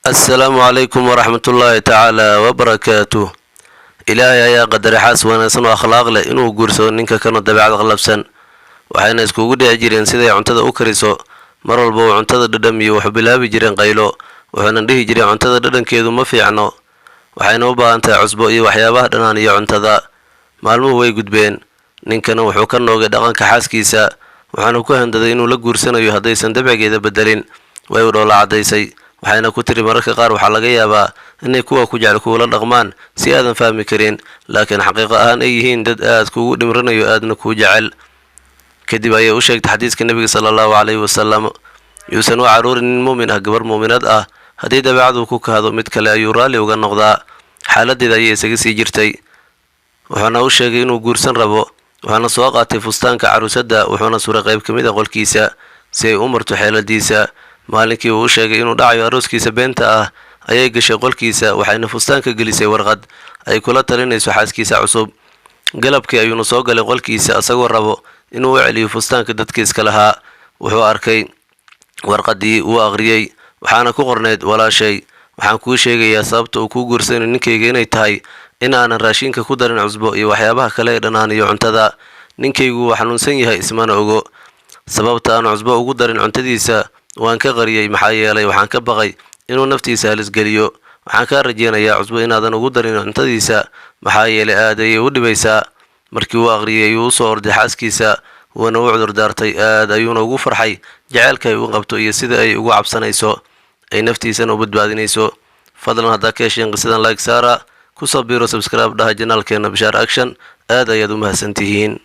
Assalaamu calaykum waraxmatullaahi tacaala wabarakaatuh. Ilaahay ayaa qadaray xaas wanaagsan oo akhlaaq leh inuu guursado ninka kana dabeecad qallafsan. Waxayna iskugu dhici jireen siday cuntada u kariso. Mar walba uu cuntada dhadhamiyo, wuxuu bilaabi jireen qaylo, wuxuuna dhihi jiray, "Cuntada dhadhankeedu ma fiicno, waxayna u baahan tahay cusbo iyo waxyaabaha dhanaan iyo cuntada." Maalmuhu way gudbeen. Ninkana wuxuu ka noogay dhaqanka xaaskiisa, wuxuuna ku handaday inuu la guursanayo haddaysan dabcigeeda bedelin. Way u dhoola caddaysay, waxayna ku tiri, "Mararka qaar waxaa laga yaabaa inay kuwa ku jecel kuula dhaqmaan si aadan fahmi karin, laakiin xaqiiqo ahaan ay yihiin dad aad kuugu dhimranayo, aadna kuu jecel." Kadib ayay u sheegtay xadiiska Nebiga sala Allahu calayhi wasalam: "Yuusan u caruurin nin muumin ah gabar muuminad ah haddii dabeecadu ku kahdo, mid kale ayuu raalli uga noqdaa." Xaaladeeda ayay isaga sii jirtay. Wuxuuna u sheegay inuu guursan rabo, wuxuuna soo qaatay fustaanka caruusadda, wuxuuna suray qayb ka mid a qolkiisa si ay u marto xeeladiisa. Maalinkii uu u sheegay inuu dhacayo arooskiisa beenta ah ayay gashay qolkiisa, waxayna fustaanka gelisay warqad ay kula talinayso xaaskiisa cusub. Galabkii ayuuna soo galay qolkiisa isagoo rabo inuu u celiyo fustaanka dadkii iska lahaa. Wuxuu arkay warqaddii, wuu aqriyey, waxaana ku qornayd: "Walaashay, waxaan kuu sheegayaa sababta uu kuu guursanayo ninkayga inay tahay in aanan raashinka ku darin cusbo iyo waxyaabaha kale ee dhanaan iyo cuntada. Ninkaygu wuu xanuunsan yahay, ismana ogo. Sababta aan cusbo ugu darin cuntadiisa waan ka qariyey, maxaa yeelay waxaan ka baqay inuu naftiisa halisgeliyo. Waxaan kaa rajeynayaa cusbo inaadan ugu darin cuntadiisa, maxaa yeelay aad ayay u dhibaysaa." Markii uu aqriyay ayuu usoo orday xaaskiisa, wuuna u cudur daartay. Aad ayuuna ugu farxay jaceylka ay u qabto iyo sida ay ugu cabsanayso, ay naftiisana u badbaadinayso. Fadlan, haddaa ka hesheen qisadan, like saara, kusoo biiro, subscribe dhaha channelkeena Bishaar Action. Aad ayaad u mahadsantihiin.